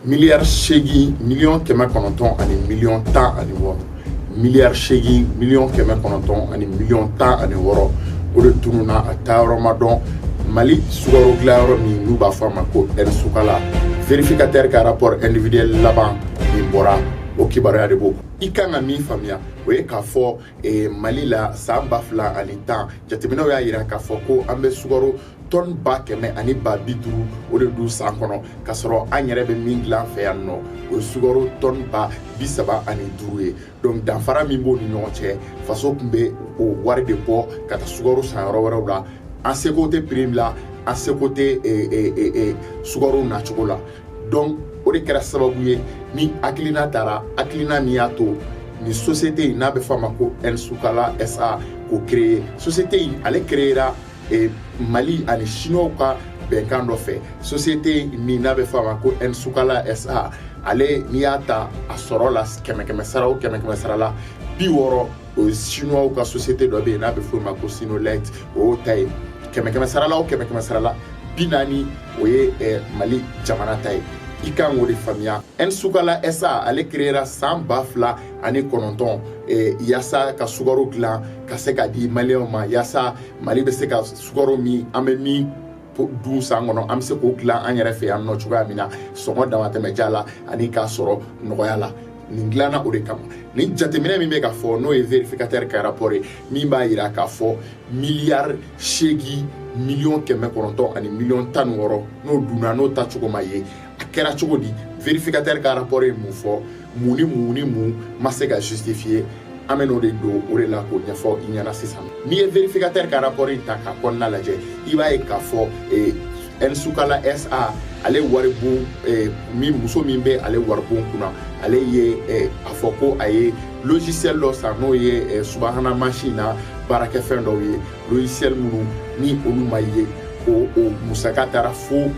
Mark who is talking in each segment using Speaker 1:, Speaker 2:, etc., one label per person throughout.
Speaker 1: Miliyari 8 miliyɔn 900 ani miliyɔn 16, miliyari 8 miliyɔn 900 ani miliyɔn 16, o de tununna, a taayɔrɔ ma dɔn. Mali sukaro dilanyɔrɔ min n'u b'a fɔ a ma ko Sukala, vérificateur ka rapport individuel laban min bɔra, o kibaruya de b'o. I kan ka min faamuya, o ye k'a fɔ Mali la, san 2010 jateminɛw y'a jira k'a fɔ ko an bɛ sukaro tɔni 100 000 ani 50 000 o de dun san kɔnɔ, k'a sɔrɔ an yɛrɛ bɛ min dilan fɛ yan nɔ, o ye sukaro tɔni 35 000 ye. Donc danfara min b'o ni ɲɔgɔn cɛ, faso tun bɛ o wari de bɔ ka taa sukaro san yɔrɔ wɛrɛw la. An seko tɛ prix la, an seko tɛ sukaro nacogo la. Donc o de kɛra sababu ye ni hakilina taara, hakilina min y'a to ni société in n'a bɛ fɔ a ma ko Sukala SA k'o créer. Société in, ale créera Mali ani Chinois ka bɛnkan dɔ fɛ. Société min n'a bɛ fɔ a ma ko Sukala SA, ale n'i y'a ta a sɔrɔ la, kɛmɛ kɛmɛ sara o kɛmɛ kɛmɛ sara la, 60, o ye Chinois ka société dɔ bɛ yen n'a bɛ fɔ o ma ko Sinolite, o y'o ta ye. Kɛmɛ kɛmɛ sara la o kɛmɛ kɛmɛ sara la, 40, o ye Mali jamana ta ye. I kan k'o de faamuya. Sukala SA, ale créera san 2009 yaasa ka sukaro dilan ka se ka di Maliyɛnw ma, yaasa Mali bɛ se ka sukaro min an bɛ min dun san kɔnɔ, an bɛ se k'o dilan an yɛrɛ fɛ yan nɔ cogoya min na, sɔngɔ damatɛmɛja la ani k'a sɔrɔ nɔgɔya la. Nin dilanna o de kama. Nin jateminɛ min bɛ ka fɔ, n'o ye vérificateur ka rapport ye min b'a jira k'a fɔ miliyari 8 miliyɔn 900 ani miliyɔn 16, n'o dunna, n'o tacogo ma ye, a kɛra cogo di? Vérificateur ka rapport ye mun fɔ? Mun ni mun ni mun ma se ka justifier? An bɛ n'o de don o de la k'o ɲɛfɔ i ɲɛna sisan. N'i ye vérificateur ka rapport in ta k'a kɔnɔna lajɛ, i b'a ye k'a fɔ Sukala SA, ale waribon min, muso min bɛ ale waribon kunna, ale ye a fɔ ko a ye logiciel dɔ san, n'o ye subahana mansin na baarakɛfɛn dɔw ye, logiciel minnu ni olu ma ye, o musaka taara fo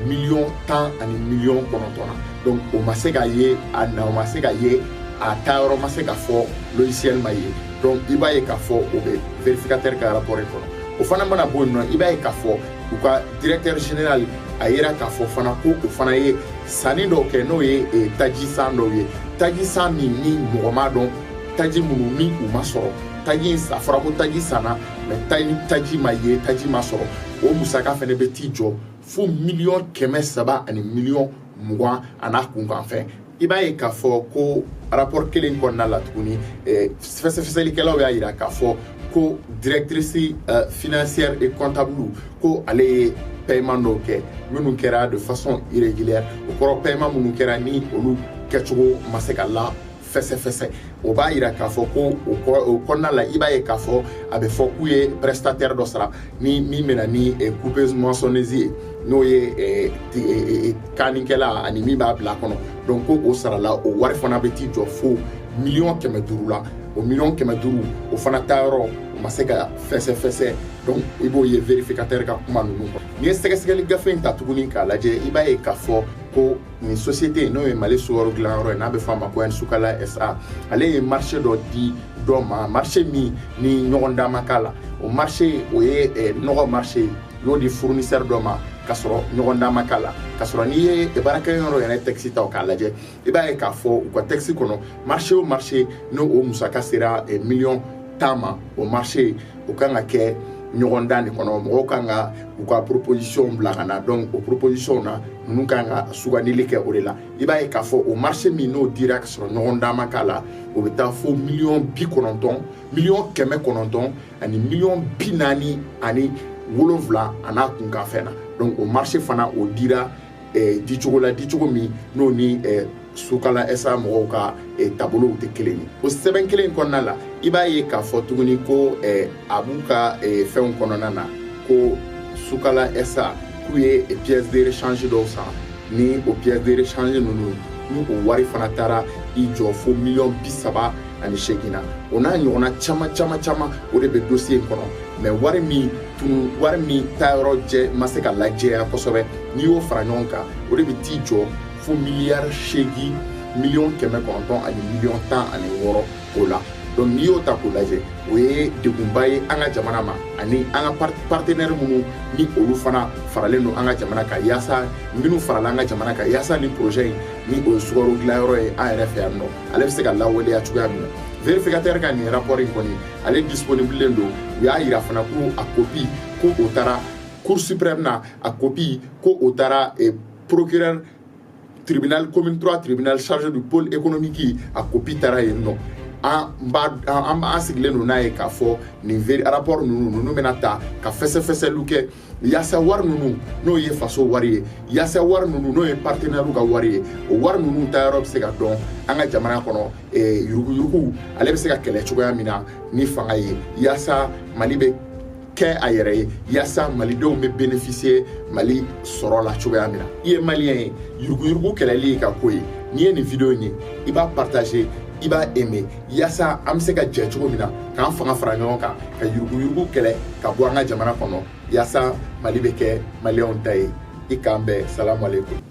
Speaker 1: miliyɔn 10 ani miliyɔn 9 na. Donc o ma se ka ye, a na o ma se ka ye, a taayɔrɔ ma se ka fɔ, logiciel ma ye. Donc i b'a ye k'a fɔ o bɛ vérificateur ka rapport kɔnɔ. O fana mana bɔ yen nɔ, i b'a ye k'a fɔ u ka directeur général, a yera k'a fɔ fana ko o fana ye sanni dɔw kɛ, n'o ye taji san dɔw ye, taji san min ni mɔgɔ m'a dɔn, taji minnu ni u ma sɔrɔ. Taji a fɔra ko taji sanna, mais taji ma ye, taji ma sɔrɔ. O musaka fana bɛ t'i jɔ fo miliyɔn 300 ani miliyɔn 20 a n'a kunkanfɛn. I b'a ye k'a fɔ ko rapport kelen kɔnɔna la tuguni, fɛsɛfɛsɛlikɛlaw y'a jira k'a fɔ ko directrice financière et comptable, ko ale ye paiement dɔw kɛ minnu kɛra de façon irrégulière. O kɔrɔ, paiement minnu kɛra ni olu kɛcogo ma se ka la fɛsɛfɛsɛ. O b'a jira k'a fɔ ko o kɔnɔna la, i b'a ye k'a fɔ a bɛ fɔ k'u ye prestataire dɔ sara ni min bɛna ni coupeuse moissonneuse ye, n'o ye kannikɛla ani min b'a bila kɔnɔ. Donc ko o sarala, o wari fana bɛ t'i jɔ fo miliyɔn 500 la. O miliyɔn 500, o fana taayɔrɔ o ma se ka fɛsɛfɛsɛ. Donc i b'o ye vérificateur ka kuma ninnu kɔnɔ. N'i ye sɛgɛsɛgɛli gafe in ta tuguni k'a lajɛ, i b'a ye k'a fɔ ko nin société, n'o ye Mali sukaro dilanyɔrɔ ye n'a bɛ fɔ a ma ko Sukala SA, ale ye marché dɔ di dɔ ma, marché min ni ɲɔgɔn dan ma k'a la. O marché, o ye nɔgɔ marché ye, y'o di fournisseur dɔ ma k'a sɔrɔ ɲɔgɔn dan ma k'a la. K'a sɔrɔ n'i ye baarakɛyɔrɔ yɛrɛ texte ta k'a lajɛ, i b'a ye k'a fɔ u ka texte kɔnɔ, marché o marché n'o o musaka sera miliyɔn 10 ma, o marché o kan ka kɛ ɲɔgɔn dan de kɔnɔ, mɔgɔw kan ka u ka proposition bila ka na. Donc o proposition na, ninnu kan ka sugandili kɛ o de la. I b'a ye k'a fɔ o marché min n'o dira ka sɔrɔ ɲɔgɔn dan ma k'a la, o bɛ taa fo miliyɔn 90, miliyɔn 900 ani miliyɔn 47 a n'a kunkanfɛn na. Donc o marché fana, o dira dicogo la, dicogo min n'o ni Sukala SA mɔgɔw ka taabolow tɛ kelen ye. O sɛbɛn kelen in kɔnɔna la, i b'a ye k'a fɔ tuguni ko a b'u ka fɛnw kɔnɔna na ko Sukala SA k'u ye pièce de rechange dɔw san, ni o pièce de rechange ninnu ni o wari fana taara i jɔ fo miliyɔn 38 na. O n'a ɲɔgɔnna caman caman caman, o de bɛ dossier in kɔnɔ. Mais wari min tunu, wari min taayɔrɔ jɛ ma se ka lajɛya kosɛbɛ, n'i y'o fara ɲɔgɔn kan, o de bɛ t'i jɔ fo miliyari 8 miliyɔn 900 ani miliyɔn 16 o la. Donc n'i y'o ta k'o lajɛ, o ye degunba ye an ka jamana ma, ani an ka partenaire minnu ni olu fana faralen don an ka jamana kan, yaasa minnu farala an ka jamana kan yaasa ni projet in, ni o ye sukaro dilanyɔrɔ ye an yɛrɛ fɛ yan nɔ, ale bɛ se ka lawaleya cogoya min na. Vérificateur ka nin rapport in kɔni, ale disponible don. U y'a yira fana ko a copie ko o taara Cour suprême na, a copie ko o taara procureur tribunal commune 3, tribunal chargé du pôle économique, a copie taara yen nɔ. An b'a an sigilen don n'a ye k'a fɔ nin rapport ninnu bɛna ta ka fɛsɛfɛsɛliw kɛ yaasa wari ninnu, n'o ye faso wari ye, yaasa wari ninnu, n'o ye partenaire ka wari ye, o wari ninnu taayɔrɔ bɛ se ka dɔn an ka jamana kɔnɔ. Yuruguyurugu ale bɛ se ka kɛlɛ cogoya min na ni fanga ye, yaasa Mali bɛ kɛ a yɛrɛ ye, yaasa malidenw bɛ bénéficier Mali sɔrɔ la cogoya min na. I ye malien ye, yuruguyurugu kɛlɛli ye ka ko ye. N'i ye nin vidéo in ye, i b'a partager, i b'a aimer, yaasa an bɛ se ka jɛ cogo min na k'an fanga fara ɲɔgɔn kan ka yuruguyurugu kɛlɛ ka bɔ an ka jamana kɔnɔ, yaasa Mali bɛ kɛ maliyɛnw ta ye. I k'an bɛn, salamu aleykum.